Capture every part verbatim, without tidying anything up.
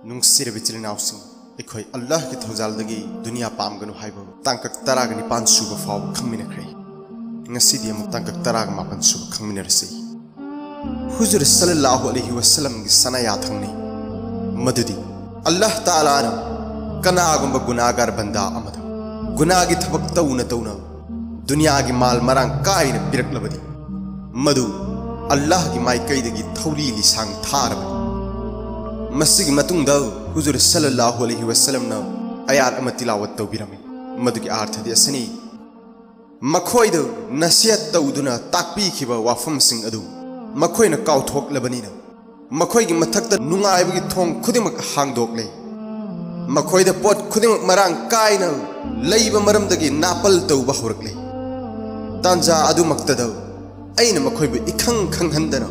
ꯅꯨꯡꯁꯤꯔꯕ ꯏꯆꯤꯜ ꯏꯅꯥꯎꯁꯤꯡ, ꯑꯩꯈꯣꯏ ꯑꯜꯂꯥꯍꯒꯤ ꯊꯧꯖꯥꯜꯗꯒꯤ ꯗꯨꯅꯤꯌꯥ ꯄꯥꯝꯒꯅꯨ ꯍꯥꯏꯕ ꯇꯥꯡꯀꯛ ꯇꯔꯥꯒ ꯅꯤꯄꯥꯟ ꯁꯨꯕ ꯐꯥꯎꯕ ꯈꯪꯃꯤꯟꯅꯈ꯭ꯔꯦ꯫ ꯉꯁꯤꯗꯤ ꯑꯃꯨꯛ ꯇꯥꯡꯀꯛ ꯇꯔꯥꯒ ꯃꯥꯄꯟ ꯁꯨꯕ ꯈꯪꯃꯤꯟꯅꯔꯁꯤ꯫ ꯍꯨꯖꯨꯔ ꯁꯜꯂꯜꯂꯥꯍꯨ ꯑꯂꯩꯍꯤ ꯋꯁꯜꯂꯝꯒꯤ ꯁꯅꯥ ꯌꯥꯊꯪꯅꯤ ꯃꯗꯨꯗꯤ, ꯑꯜꯂꯥꯍ ꯇꯥꯂꯥꯅ ꯀꯅꯥꯒꯨꯝꯕ ꯒꯨꯅꯥꯒꯥꯔ ꯕꯟꯗꯥ ꯑꯃꯗ ꯒꯨꯅꯥꯒꯤ ꯊꯕꯛ ꯇꯧꯅ ꯇꯧꯅ ꯗꯨꯅꯤꯌꯥꯒꯤ ꯃꯥꯜ ꯃꯔꯥꯡ ꯀꯥꯏꯅ ꯄꯤꯔꯛꯂꯕꯗꯤ, ꯃꯗꯨ ꯑꯜꯂꯥꯍꯒꯤ ꯃꯥꯏꯀꯩꯗꯒꯤ ꯊꯧꯔꯤ ꯂꯤꯁꯥꯡ ꯊꯥꯔꯕꯅꯤ꯫ ꯃꯁꯤꯒꯤ ꯃꯇꯨꯡꯗ ꯍꯨꯖꯨꯔ ꯁꯜꯂꯜꯂꯥꯍꯨ ꯑꯂꯩꯍꯤ ꯋꯁꯜꯂꯝꯅ ꯑꯌꯥꯠ ꯑꯃ ꯇꯤꯂꯥꯋꯠ ꯇꯧꯕꯤꯔꯝꯃꯤ꯫ ꯃꯗꯨꯒꯤ ꯑꯥꯔꯊꯗꯤ ꯑꯁꯤꯅꯤ: ꯃꯈꯣꯏꯗ ꯅꯁꯤꯍꯠ ꯇꯧꯗꯨꯅ ꯇꯥꯛꯄꯤꯈꯤꯕ ꯋꯥꯐꯝꯁꯤꯡ ꯑꯗꯨ ꯃꯈꯣꯏꯅ ꯀꯥꯎꯊꯣꯛꯂꯕꯅꯤꯅ, ꯃꯈꯣꯏꯒꯤ ꯃꯊꯛꯇ ꯅꯨꯡꯉꯥꯏꯕꯒꯤ ꯊꯣꯡ ꯈꯨꯗꯤꯡꯃꯛ ꯍꯥꯡꯗꯣꯛꯂꯦ꯫ ꯃꯈꯣꯏꯗ ꯄꯣꯠ ꯈꯨꯗꯤꯡꯃꯛ ꯃꯔꯥꯡ ꯀꯥꯏꯅ ꯂꯩꯕ ꯃꯔꯝꯗꯒꯤ ꯅꯥꯄꯜ ꯇꯧꯕ ꯍꯧꯔꯛꯂꯦ꯫ ꯇꯥꯟꯖꯥ ꯑꯗꯨꯃꯛꯇꯗ ꯑꯩꯅ ꯃꯈꯣꯏꯕꯨ ꯏꯈꯪ ꯈꯪꯍꯟꯗꯅ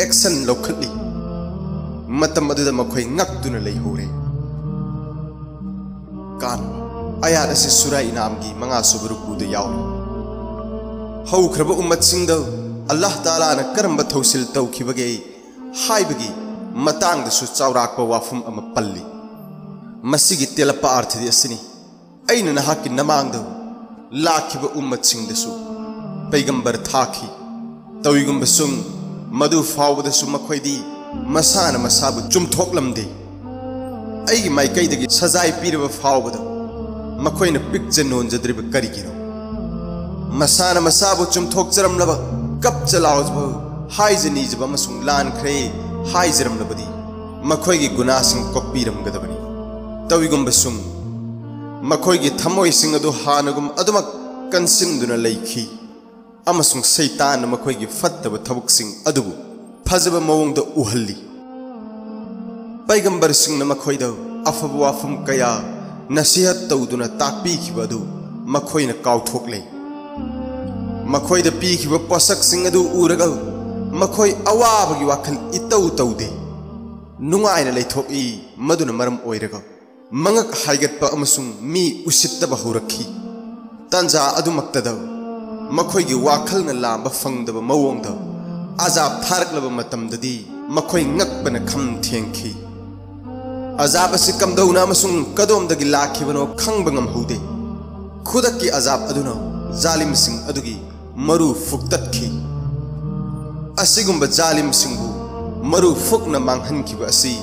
ꯑꯦꯛꯁꯟ ꯂꯧꯈꯠꯂꯤ꯫ ꯃꯇꯝ ꯑꯗꯨꯗ ꯃꯈꯣꯏ ꯉꯛꯇꯨꯅ ꯂꯩꯍꯧꯔꯦ꯫ ꯀꯥꯟꯕ ꯑꯌꯥꯠ ꯑꯁꯤ ꯁꯨꯔꯥ ꯏꯅꯥꯝꯒꯤ ꯃꯉꯥꯁꯨꯕ ꯔꯨꯀꯨꯗ ꯌꯥꯎꯔꯤ꯫ ꯍꯧꯈ꯭ꯔꯕ ꯎꯝꯃꯠꯁꯤꯡꯗ ꯑꯜꯂꯥꯍ ꯇꯥꯂꯥꯅ ꯀꯔꯝꯕ ꯊꯧꯁꯤꯜ ꯇꯧꯈꯤꯕꯒꯦ ꯍꯥꯏꯕꯒꯤ ꯃꯇꯥꯡꯗꯁꯨ ꯆꯥꯎꯔꯥꯛꯄ ꯋꯥꯐꯝ ꯑꯃ ꯄꯜꯂꯤ꯫ ꯃꯁꯤꯒꯤ ꯇꯦꯜꯂꯞꯄ ꯑꯥꯔꯊꯗꯤ ꯑꯁꯤꯅꯤ: ꯑꯩꯅ ꯅꯍꯥꯛꯀꯤ ꯅꯃꯥꯡꯗ ꯂꯥꯛꯈꯤꯕ ꯎꯝꯃꯠꯁꯤꯡꯗꯁꯨ ꯄꯩꯒꯝꯕꯔ ꯊꯥꯈꯤ꯫ ꯇꯧꯏꯒꯨꯝꯕꯁꯨꯡ ꯃꯗꯨ ꯐꯥꯎꯕꯗꯁꯨ ꯃꯈꯣꯏꯗꯤ ꯃꯁꯥꯅ ꯃꯁꯥꯕꯨ ꯆꯨꯝꯊꯣꯛꯂꯝꯗꯦ꯫ ꯑꯩꯒꯤ ꯃꯥꯏꯀꯩꯗꯒꯤ ꯁꯖꯥꯏ ꯄꯤꯔꯕ ꯐꯥꯎꯕꯗ ꯃꯈꯣꯏꯅ ꯄꯤꯛꯆ ꯅꯣꯟꯖꯗ꯭ꯔꯤꯕ ꯀꯔꯤꯒꯤꯅꯣ? ꯃꯁꯥꯅ ꯃꯁꯥꯕꯨ ꯆꯨꯝꯊꯣꯛꯆꯔꯝꯂꯕ, ꯀꯞꯆ ꯂꯥꯎꯖꯕ, ꯍꯥꯏꯖ ꯅꯤꯖꯕ ꯑꯃꯁꯨꯡ ꯂꯥꯟꯈ꯭ꯔꯦ ꯍꯥꯏꯖꯔꯝꯂꯕꯗꯤ ꯃꯈꯣꯏꯒꯤ ꯒꯨꯅꯥꯁꯤꯡ ꯀꯣꯛꯄꯤꯔꯝꯒꯗꯕꯅꯤ꯫ ꯇꯧꯏꯒꯨꯝꯕꯁꯨꯡ ꯃꯈꯣꯏꯒꯤ ꯊꯃꯣꯏꯁꯤꯡ ꯑꯗꯨ ꯍꯥꯟꯅꯒꯨꯝ ꯑꯗꯨꯃꯛ ꯀꯟꯁꯤꯟꯗꯨꯅ ꯂꯩꯈꯤ, ꯑꯃꯁꯨꯡ ꯁꯩꯇꯥꯟꯅ ꯃꯈꯣꯏꯒꯤ ꯐꯠꯇꯕ ꯊꯕꯛꯁꯤꯡ ꯑꯗꯨꯕꯨ ꯐꯖꯕ ꯃꯑꯣꯡꯗ ꯎꯍꯜꯂꯤ꯫ ꯄꯩꯒꯝꯕꯔꯁꯤꯡꯅ ꯃꯈꯣꯏꯗ ꯑꯐꯕ ꯋꯥꯐꯝ ꯀꯌꯥ ꯅꯁꯤꯍꯠ ꯇꯧꯗꯨꯅ ꯇꯥꯛꯄꯤꯈꯤꯕ ꯑꯗꯨ ꯃꯈꯣꯏꯅ ꯀꯥꯎꯊꯣꯛꯂꯦ꯫ ꯃꯈꯣꯏꯗ ꯄꯤꯈꯤꯕ ꯄꯣꯠꯁꯛꯁꯤꯡ ꯑꯗꯨ ꯎꯔꯒ ꯃꯈꯣꯏ ꯑꯋꯥꯕꯒꯤ ꯋꯥꯈꯜ ꯏꯇꯧ ꯇꯧꯗꯦ꯫ ꯅꯨꯡꯉꯥꯏꯅ ꯂꯩꯊꯣꯛꯏ꯫ ꯃꯗꯨꯅ ꯃꯔꯝ ꯑꯣꯏꯔꯒ ꯃꯉꯛ ꯍꯥꯏꯒꯠꯄ ꯑꯃꯁꯨꯡ ꯃꯤ ꯎꯁꯤꯠꯇꯕ ꯍꯧꯔꯛꯈꯤ꯫ ꯇꯥꯟꯖꯥ ꯑꯗꯨꯃꯛꯇꯗ ꯃꯈꯣꯏꯒꯤ ꯋꯥꯈꯜꯅ ꯂꯥꯝꯕ ꯐꯪꯗꯕ ꯃꯑꯣꯡꯗ ꯑꯖꯥꯕ ꯊꯥꯔꯛꯂꯕ ꯃꯇꯝꯗꯗꯤ ꯃꯈꯣꯏ ꯉꯛꯄꯅ ꯈꯝ ꯊꯦꯡꯈꯤ꯫ ꯑꯖꯥꯕ ꯑꯁꯤ ꯀꯝꯗꯧꯅ ꯑꯃꯁꯨꯡ ꯀꯗꯣꯝꯗꯒꯤ ꯂꯥꯛꯈꯤꯕꯅꯣ ꯈꯪꯕ ꯉꯝꯍꯧꯗꯦ꯫ ꯈꯨꯗꯛꯀꯤ ꯑꯖꯥꯕ ꯑꯗꯨꯅ ꯖꯥꯂꯤꯝꯁꯤꯡ ꯑꯗꯨꯒꯤ ꯃꯔꯨ ꯐꯨꯛꯇꯠꯈꯤ꯫ ꯑꯁꯤꯒꯨꯝꯕ ꯖꯥꯂꯤꯝꯁꯤꯡꯕꯨ ꯃꯔꯨ ꯐꯨꯛꯅ ꯃꯥꯡꯍꯟꯈꯤꯕ ꯑꯁꯤ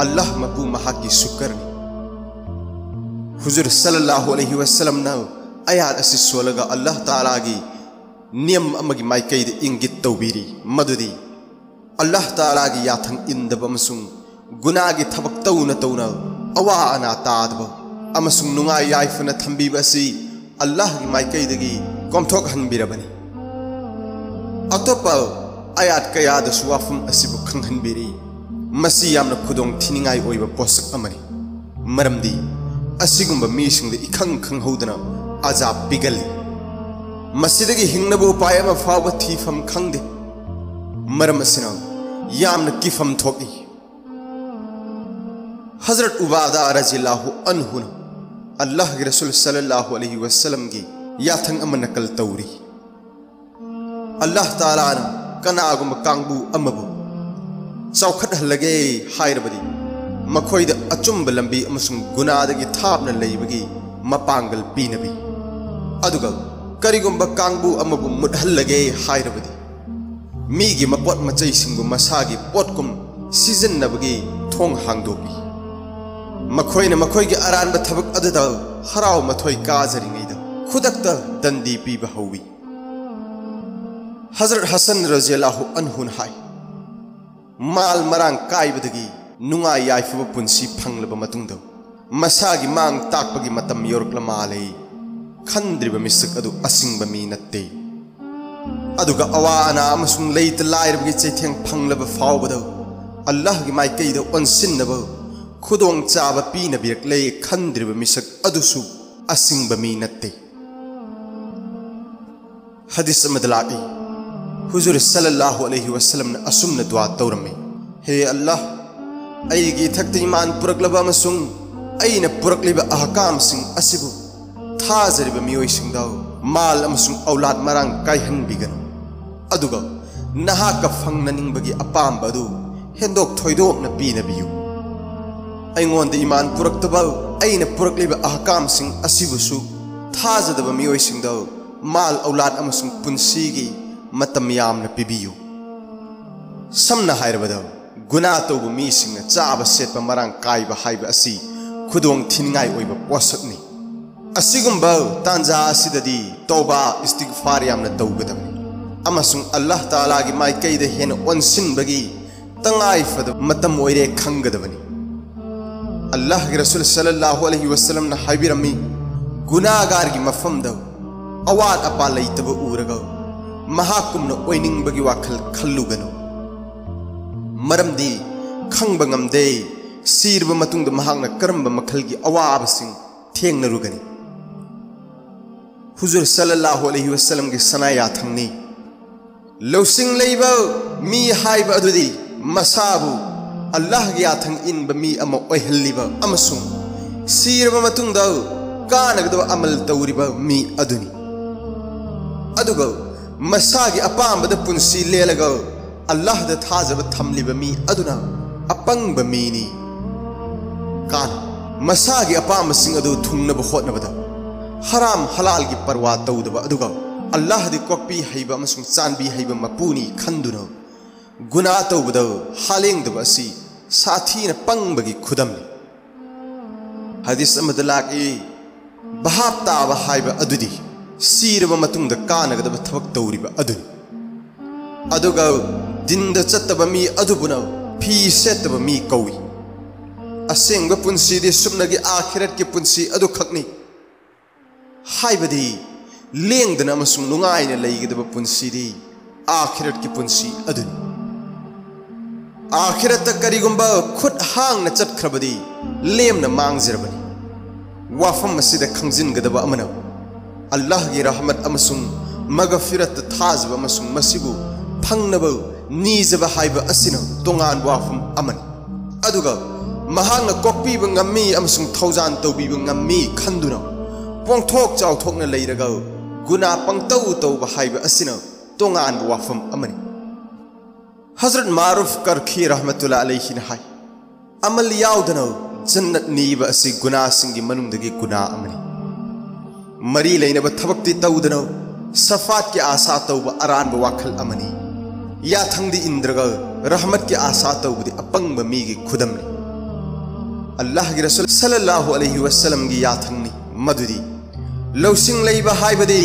ꯑꯜꯂꯥꯍ ꯃꯄꯨ ꯃꯍꯥꯛꯀꯤ ꯁꯨꯀꯔꯅꯤ꯫ ꯍꯨꯖꯨꯔ ꯁꯜꯂꯜꯂꯥꯍꯨ ꯑꯂꯩꯍꯤ ꯋꯁꯜꯂꯝꯅ ꯑꯌꯥꯠ ꯑꯁꯤ ꯁꯣꯜꯂꯒ ꯑꯜꯂꯥꯍ ꯇꯥꯂꯥꯒꯤ ꯅꯤꯌꯝ ꯑꯃꯒꯤ ꯃꯥꯏꯀꯩꯗ ꯏꯪꯒꯤꯠ ꯇꯧꯕꯤꯔꯤ, ꯃꯗꯨꯗꯤ ꯑꯜꯂꯥꯍ ꯇꯥꯂꯥꯒꯤ ꯌꯥꯊꯪ ꯏꯟꯗꯕ ꯑꯃꯁꯨꯡ ꯒꯨꯅꯥꯒꯤ ꯊꯕꯛ ꯇꯧꯅ ꯇꯧꯅ ꯑꯋꯥ ꯑꯅꯥ ꯇꯥꯗꯕ ꯑꯃꯁꯨꯡ ꯅꯨꯡꯉꯥꯏ ꯌꯥꯏꯐꯅ ꯊꯝꯕꯤꯕ ꯑꯁꯤ ꯑꯜꯂꯥꯍꯒꯤ ꯃꯥꯏꯀꯩꯗꯒꯤ ꯀꯣꯝꯊꯣꯛꯍꯟꯕꯤꯔꯕꯅꯤ꯫ ꯑꯇꯣꯞꯄ ꯑꯌꯥꯠ ꯀꯌꯥꯗꯁꯨ ꯋꯥꯐꯝ ꯑꯁꯤꯕꯨ ꯈꯪꯍꯟꯕꯤꯔꯤ꯫ ꯃꯁꯤ ꯌꯥꯝꯅ ꯈꯨꯗꯣꯡ ꯊꯤꯅꯤꯡꯉꯥꯏ ꯑꯣꯏꯕ ꯄꯣꯠꯁꯛ ꯑꯃꯅꯤ, ꯃꯔꯝꯗꯤ ꯑꯁꯤꯒꯨꯝꯕ ꯃꯤꯁꯤꯡꯗ ꯏꯈꯪ ꯈꯪꯍꯧꯗꯅ ꯑꯖꯥꯕ ꯄꯤꯒꯜꯂꯤ꯫ ꯃꯁꯤꯗꯒꯤ ꯍꯤꯡꯅꯕ ꯎꯄꯥꯏ ꯑꯃ ꯐꯥꯎꯕ ꯊꯤꯐꯝ ꯈꯪꯗꯦ꯫ ꯃꯔꯝ ꯑꯁꯤꯅ ꯌꯥꯝꯅ ꯀꯤꯐꯝ ꯊꯣꯛꯏ꯫ ꯍꯖꯔꯠ ꯎꯕꯥꯗꯥ ꯔꯖꯤꯌꯜꯂꯥꯍꯨ ꯑꯟꯍꯨꯅ ꯑꯜꯂꯥꯍꯒꯤ ꯔꯁꯨꯜ ꯁꯜꯂꯜꯂꯥꯍꯨ ꯑꯂꯩꯍꯤ ꯋꯁꯜꯂꯝꯒꯤ ꯌꯥꯊꯪ ꯑꯃ ꯅꯀꯜ ꯇꯧꯔꯤ꯫ ꯑꯜꯂꯥꯍ ꯇꯥꯂꯥꯅ ꯀꯅꯥꯒꯨꯝꯕ ꯀꯥꯡꯕꯨ ꯑꯃꯕꯨ ꯆꯥꯎꯈꯠꯍꯜꯂꯒꯦ ꯍꯥꯏꯔꯕꯗꯤ, ꯃꯈꯣꯏꯗ ꯑꯆꯨꯝꯕ ꯂꯝꯕꯤ ꯑꯃꯁꯨꯡ ꯒꯨꯅꯥꯗꯒꯤ ꯊꯥꯞꯅ ꯂꯩꯕꯒꯤ ꯃꯄꯥꯡꯒꯜ ꯄꯤꯅꯕꯤ, ꯑꯗꯨꯒ ꯀꯔꯤꯒꯨꯝꯕ ꯀꯥꯡꯕꯨ ꯑꯃꯕꯨ ꯃꯨꯠꯍꯜꯂꯒꯦ ꯍꯥꯏꯔꯕꯗꯤ, ꯃꯤꯒꯤ ꯃꯄꯣꯠ ꯃꯆꯩꯁꯤꯡꯕꯨ ꯃꯁꯥꯒꯤ ꯄꯣꯠꯀꯨꯝ ꯁꯤꯖꯤꯟꯅꯕꯒꯤ ꯊꯣꯡ ꯍꯥꯡꯗꯣꯛꯄꯤ꯫ ꯃꯈꯣꯏꯅ ꯃꯈꯣꯏꯒꯤ ꯑꯔꯥꯟꯕ ꯊꯕꯛ ꯑꯗꯨꯗ ꯍꯔꯥꯎ ꯃꯊꯣꯏ ꯀꯥꯖꯔꯤꯉꯩꯗ ꯈꯨꯗꯛꯇ ꯗꯟꯗꯤ ꯄꯤꯕ ꯍꯧꯏ꯫ ꯍꯖꯔꯠ ꯍꯁꯟ ꯔꯖꯤꯌꯜꯂꯥꯍꯨ ꯑꯟꯍꯨꯅ ꯍꯥꯏ, ꯃꯥꯜ ꯃꯔꯥꯡ ꯀꯥꯏꯕꯗꯒꯤ ꯅꯨꯡꯉꯥꯏ ꯌꯥꯏꯐꯕ ꯄꯨꯟꯁꯤ ꯐꯪꯂꯕ ꯃꯇꯨꯡꯗ ꯃꯁꯥꯒꯤ ꯃꯥꯡ ꯇꯥꯛꯄꯒꯤ ꯃꯇꯝ ꯌꯧꯔꯛꯂ ꯃꯥꯜꯂꯦ ꯈꯟꯗ꯭ꯔꯤꯕ ꯃꯤꯁꯛ ꯑꯗꯨ ꯑꯁꯤꯡꯕ ꯃꯤ ꯅꯠꯇꯦ꯫ ꯑꯗꯨꯒ ꯑꯋꯥ ꯑꯅꯥ ꯑꯃꯁꯨꯡ ꯂꯩꯇ ꯂꯥꯏꯔꯕꯒꯤ ꯆꯩꯊꯦꯡ ꯐꯪꯂꯕ ꯐꯥꯎꯕꯗ ꯑꯜꯂꯥꯍꯒꯤ ꯃꯥꯏꯀꯩꯗ ꯑꯣꯟꯁꯤꯟꯅꯕ ꯈꯨꯗꯣꯡꯆꯥꯕ ꯄꯤꯅꯕꯤꯔꯛꯂꯦ ꯈꯟꯗ꯭ꯔꯤꯕ ꯃꯤꯁꯛ ꯑꯗꯨꯁꯨ ꯑꯁꯤꯡꯕ ꯃꯤ ꯅꯠꯇꯦ꯫ ꯍꯗꯤꯁ ꯑꯃꯗ ꯂꯥꯛꯏ, ꯍꯨꯖꯨꯔ ꯁꯜꯂꯜꯂꯥꯍꯨ ꯑꯂꯩꯍꯤ ꯋꯁꯜꯂꯝꯅ ꯑꯁꯨꯝꯅ ꯗꯨꯋꯥ ꯇꯧꯔꯝꯃꯤ, "ꯍꯦ ꯑꯜꯂꯥꯍ, ꯑꯩꯒꯤ ꯏꯊꯛꯇ ꯏꯃꯥꯟ ꯄꯨꯔꯛꯂꯕ ꯑꯃꯁꯨꯡ ꯑꯩꯅ ꯄꯨꯔꯛꯂꯤꯕ ꯑꯍꯀꯥꯝꯁꯤꯡ ꯑꯁꯤꯕꯨ ꯊꯥꯖꯔꯤꯕ ꯃꯤꯑꯣꯏꯁꯤꯡꯗ ꯃꯥꯜ ꯑꯃꯁꯨꯡ ꯑꯧꯂꯥꯗ ꯃꯔꯥꯡ ꯀꯥꯏꯍꯟꯕꯤꯒꯅꯨ, ꯑꯗꯨꯒ ꯅꯍꯥꯛꯀ ꯐꯪꯅꯅꯤꯡꯕꯒꯤ ꯑꯄꯥꯝꯕ ꯑꯗꯨ ꯍꯦꯟꯗꯣꯛ ꯊꯣꯏꯗꯣꯛꯅ ꯄꯤꯅꯕꯤꯌꯨ꯫ ꯑꯩꯉꯣꯟꯗ ꯏꯃꯥꯟ ꯄꯨꯔꯛꯇꯕ, ꯑꯩꯅ ꯄꯨꯔꯛꯂꯤꯕ ꯑꯍꯀꯥꯝꯁꯤꯡ ꯑꯁꯤꯕꯨꯁꯨ ꯊꯥꯖꯗꯕ ꯃꯤꯑꯣꯏꯁꯤꯡꯗ ꯃꯥꯜ ꯑꯧꯂꯥꯗ ꯑꯃꯁꯨꯡ ꯄꯨꯟꯁꯤꯒꯤ ꯃꯇꯝ ꯌꯥꯝꯅ ꯄꯤꯕꯤꯌꯨ꯫ ꯁꯝꯅ ꯍꯥꯏꯔꯕꯗ, ꯒꯨꯅꯥ ꯇꯧꯕ ꯃꯤꯁꯤꯡꯅ ꯆꯥꯕ ꯁꯦꯠꯄ ꯃꯔꯥꯡ ꯀꯥꯏꯕ ꯍꯥꯏꯕ ꯑꯁꯤ ꯈꯨꯗꯣꯡ ꯊꯤꯅꯤꯡꯉꯥꯏ ꯑꯣꯏꯕ ꯄꯣꯠꯁꯛꯅꯤ꯫ ꯑꯁꯤꯒꯨꯝꯕ ꯇꯥꯟꯖꯥ ꯑꯁꯤꯗꯗꯤ ꯇꯧꯕꯥ, ꯏꯁꯇꯤꯒꯐꯥꯔ ꯌꯥꯝꯅ ꯇꯧꯒꯗꯕꯅꯤ ꯑꯃꯁꯨꯡ ꯑꯜꯂꯥꯍ ꯇꯥꯂꯥꯒꯤ ꯃꯥꯏꯀꯩꯗ ꯍꯦꯟꯅ ꯑꯣꯟꯁꯤꯟꯕꯒꯤ ꯇꯉꯥꯏ ꯐꯗꯕ ꯃꯇꯝ ꯑꯣꯏꯔꯦ ꯈꯪꯒꯗꯕꯅꯤ꯫ ꯑꯜꯂꯥꯍꯒꯤ ꯔꯁꯨꯜ ꯁꯜꯂꯜꯂꯥꯍꯨ ꯑꯂꯩꯍꯤ ꯋꯁꯜꯂꯝꯅ ꯍꯥꯏꯕꯤꯔꯝꯃꯤ, ꯒꯨꯅꯥꯒꯥꯔꯒꯤ ꯃꯐꯝꯗ ꯑꯋꯥꯠ ꯑꯄꯥ ꯂꯩꯇꯕ ꯎꯔꯒ ꯃꯍꯥꯛꯀꯨꯝꯅ ꯑꯣꯏꯅꯤꯡꯕꯒꯤ ꯋꯥꯈꯜ ꯈꯜꯂꯨꯒꯅꯨ, ꯃꯔꯝꯗꯤ ꯈꯪꯕ ꯉꯝꯗꯦ ꯁꯤꯔꯕ ꯃꯇꯨꯡꯗ ꯃꯍꯥꯛꯅ ꯀꯔꯝꯕ ꯃꯈꯜꯒꯤ ꯑꯋꯥꯕꯁꯤꯡ ꯊꯦꯡꯅꯔꯨꯒꯅꯤ꯫ ꯍꯨꯖꯨꯔ ꯁꯜꯂꯜꯂꯥꯍꯨ ꯑꯂꯩꯍꯤ ꯋꯁꯜꯂꯝꯒꯤ ꯁꯅꯥ ꯌꯥꯊꯪꯅꯤ꯫ ꯂꯧꯁꯤꯡ ꯂꯩꯕ ꯃꯤ ꯍꯥꯏꯕ ꯑꯗꯨꯗꯤ ꯃꯁꯥꯕꯨ ꯑꯜꯂꯥꯍꯒꯤ ꯌꯥꯊꯪ ꯏꯟꯕ ꯃꯤ ꯑꯃ ꯑꯣꯏꯍꯜꯂꯤꯕ ꯑꯃꯁꯨꯡ ꯁꯤꯔꯕ ꯃꯇꯨꯡꯗ ꯀꯥꯟꯅꯒꯗꯕ ꯑꯃꯜ ꯇꯧꯔꯤꯕ ꯃꯤ ꯑꯗꯨꯅꯤ꯫ ꯑꯗꯨꯒ ꯃꯁꯥꯒꯤ ꯑꯄꯥꯝꯕꯗ ꯄꯨꯟꯁꯤ ꯂꯦꯜꯂꯒ ꯑꯜꯂꯥꯍꯗ ꯊꯥꯖꯕ ꯊꯝꯂꯤꯕ ꯃꯤ ꯑꯗꯨꯅ ꯑꯄꯪꯕ ꯃꯤꯅꯤ꯫ ꯀꯥꯟꯅ ꯃꯁꯥꯒꯤ ꯑꯄꯥꯝꯕꯁꯤꯡ ꯑꯗꯨ ꯊꯨꯡꯅꯕ ꯍꯣꯠꯅꯕꯗ ꯍꯔꯥꯝ ꯍꯂꯥꯜꯒꯤ ꯄꯔꯋꯥ ꯇꯧꯗꯕ, ꯑꯗꯨꯒ ꯑꯜꯂꯥꯍꯗꯤ ꯀꯣꯛꯄꯤ ꯍꯩꯕ ꯑꯃꯁꯨꯡ ꯆꯥꯟꯕꯤ ꯍꯩꯕ ꯃꯄꯨꯅꯤ ꯈꯟꯗꯨꯅ ꯒꯨꯅꯥ ꯇꯧꯕꯗ ꯍꯥꯂꯦꯡꯗꯕ ꯑꯁꯤ ꯁꯥꯊꯤꯅ ꯄꯪꯕꯒꯤ ꯈꯨꯗꯝꯅꯤ꯫ ꯍꯗꯤꯁ ꯑꯃꯗ ꯂꯥꯛꯏ, ꯚꯥꯞ ꯇꯥꯕ ꯍꯥꯏꯕ ꯑꯗꯨꯗꯤ ꯁꯤꯔꯕ ꯃꯇꯨꯡꯗ ꯀꯥꯟꯅꯒꯗꯕ ꯊꯕꯛ ꯇꯧꯔꯤꯕ ꯑꯗꯨꯅꯤ꯫ ꯑꯗꯨꯒ ꯗꯤꯟꯗ ꯆꯠꯇꯕ ꯃꯤ ꯑꯗꯨꯕꯨꯅ ꯐꯤ ꯁꯦꯠꯇꯕ ꯃꯤ ꯀꯧꯏ꯫ ꯑꯁꯦꯡꯕ ꯄꯨꯟꯁꯤꯗꯤ ꯁꯨꯞꯅꯒꯤ ꯑꯥꯈꯤꯔꯠꯀꯤ ꯄꯨꯟꯁꯤ ꯑꯗꯨꯈꯛꯅꯤ꯫ ꯍꯥꯏꯕꯗꯤ ꯂꯦꯡꯗꯅ ꯑꯃꯁꯨꯡ ꯅꯨꯡꯉꯥꯏꯅ ꯂꯩꯒꯗꯕ ꯄꯨꯟꯁꯤꯗꯤ ꯑꯥꯈꯤꯔꯠꯀꯤ ꯄꯨꯟꯁꯤ ꯑꯗꯨꯅꯤ꯫ ꯑꯥꯈꯤꯔꯠꯇ ꯀꯔꯤꯒꯨꯝꯕ ꯈꯨꯠ ꯍꯥꯡꯅ ꯆꯠꯈ꯭ꯔꯕꯗꯤ ꯂꯦꯝꯅ ꯃꯥꯡꯖꯔꯕꯅꯤ꯫ ꯋꯥꯐꯝ ꯑꯁꯤꯗ ꯈꯪꯖꯤꯟꯒꯗꯕ ꯑꯃꯅ, ꯑꯜꯂꯥꯍꯒꯤ ꯔꯍꯃꯠ ꯑꯃꯁꯨꯡ ꯃꯒꯐꯤꯔꯠꯇ ꯊꯥꯖꯕ ꯑꯃꯁꯨꯡ ꯃꯁꯤꯕꯨ ꯐꯪꯅꯕ ꯅꯤꯖꯕ ꯍꯥꯏꯕ ꯑꯁꯤꯅ ꯇꯣꯉꯥꯟꯕ ꯋꯥꯐꯝ ꯑꯃꯅꯤ꯫ ꯑꯗꯨꯒ ꯃꯍꯥꯛꯅ ꯀꯣꯛꯄꯤꯕ ꯉꯝꯃꯤ ꯑꯃꯁꯨꯡ ꯊꯧꯖꯥꯟ ꯇꯧꯕꯤꯕ ꯉꯝꯃꯤ ꯈꯟꯗꯨꯅ ꯄꯣꯡꯊꯣꯛ ꯆꯥꯎꯊꯣꯛꯅ ꯂꯩꯔꯒ ꯒꯨꯅꯥ ꯄꯪꯇꯧ ꯇꯧꯕ ꯍꯥꯏꯕ ꯑꯁꯤꯅ ꯇꯣꯉꯥꯟꯕ ꯋꯥꯐꯝ ꯑꯃꯅꯤ꯫ ꯍꯖꯔꯠ ꯃꯥꯔꯨꯐ ꯀꯔꯈꯤ ꯔꯍꯃꯇꯨꯜꯂꯥ ꯑꯂꯩꯍꯤꯅ ꯍꯥꯏ, ꯑꯃꯜ ꯌꯥꯎꯗꯅ ꯖꯟꯅꯠ ꯅꯤꯕ ꯑꯁꯤ ꯒꯨꯅꯥꯁꯤꯡꯒꯤ ꯃꯅꯨꯡꯗꯒꯤ ꯒꯨꯅꯥ ꯑꯃꯅꯤ꯫ ꯃꯔꯤ ꯂꯩꯅꯕ ꯊꯕꯛꯇꯤ ꯇꯧꯗꯅ ꯁꯐꯥꯠꯀꯤ ꯑꯥꯁꯥ ꯇꯧꯕ ꯑꯔꯥꯟꯕ ꯋꯥꯈꯜ ꯑꯃꯅꯤ꯫ ꯌꯥꯊꯪꯗꯤ ꯏꯟꯗ꯭ꯔꯒ ꯔꯍꯃꯠꯀꯤ ꯑꯥꯁꯥ ꯇꯧꯕꯗꯤ ꯑꯄꯪꯕ ꯃꯤꯒꯤ ꯈꯨꯗꯝꯅꯤ꯫ ꯑꯜꯂꯥꯍꯒꯤ ꯔꯁꯨꯜ ꯁꯜꯂꯜꯂꯥꯍꯨ ꯑꯂꯩꯍꯤ ꯋꯁꯜꯂꯝꯒꯤ ꯌꯥꯊꯪꯅꯤ ꯃꯗꯨꯗꯤ, ꯂꯧꯁꯤꯡ ꯂꯩꯕ ꯍꯥꯏꯕꯗꯤ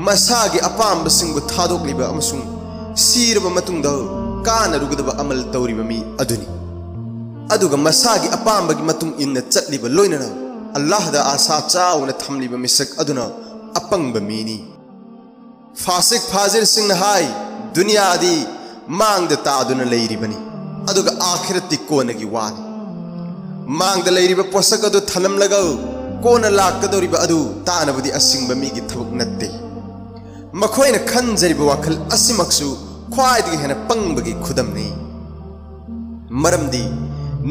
ꯃꯁꯥꯒꯤ ꯑꯄꯥꯝꯕꯁꯤꯡꯕꯨ ꯊꯥꯗꯣꯛꯂꯤꯕ ꯑꯃꯁꯨꯡ ꯁꯤꯔꯕ ꯃꯇꯨꯡꯗ ꯀꯥꯟꯅꯔꯨꯒꯗꯕ ꯑꯃꯜ ꯇꯧꯔꯤꯕ ꯃꯤ ꯑꯗꯨꯅꯤ꯫ ꯑꯗꯨꯒ ꯃꯁꯥꯒꯤ ꯑꯄꯥꯝꯕꯒꯤ ꯃꯇꯨꯡ ꯏꯟꯅ ꯆꯠꯂꯤꯕ, ꯂꯣꯏꯅꯅ ꯑꯜꯂꯥꯍꯗ ꯑꯥꯁꯥ ꯆꯥꯎꯅ ꯊꯝꯂꯤꯕ ꯃꯤꯁꯛ ꯑꯗꯨꯅ ꯑꯄꯪꯕ ꯃꯤꯅꯤ꯫ ꯐꯥꯁꯤꯛ ꯐꯥꯖꯤꯔꯁꯤꯡꯅ ꯍꯥꯏ, ꯗꯨꯅꯤꯌꯥꯗꯤ ꯃꯥꯡꯗ ꯇꯥꯗꯨꯅ ꯂꯩꯔꯤꯕꯅꯤ, ꯑꯗꯨꯒ ꯑꯥꯈꯤꯔꯠꯇꯤ ꯀꯣꯟꯅꯒꯤ ꯋꯥꯅꯤ꯫ ꯃꯥꯡꯗ ꯂꯩꯔꯤꯕ ꯄꯣꯠꯁꯛ ꯑꯗꯨ ꯊꯅꯝꯂꯒ ꯀꯣꯟꯅ ꯂꯥꯛꯀꯗꯧꯔꯤꯕ ꯑꯗꯨ ꯇꯥꯅꯕꯗꯤ ꯑꯁꯤꯡꯕ ꯃꯤꯒꯤ ꯊꯕꯛ ꯅꯠꯇꯦ꯫ ꯃꯈꯣꯏꯅ ꯈꯟꯖꯔꯤꯕ ꯋꯥꯈꯜ ꯑꯁꯤꯃꯛꯁꯨ ꯈ꯭ꯋꯥꯏꯗꯒꯤ ꯍꯦꯟꯅ ꯄꯪꯕꯒꯤ ꯈꯨꯗꯝꯅꯤ꯫ ꯃꯔꯝꯗꯤ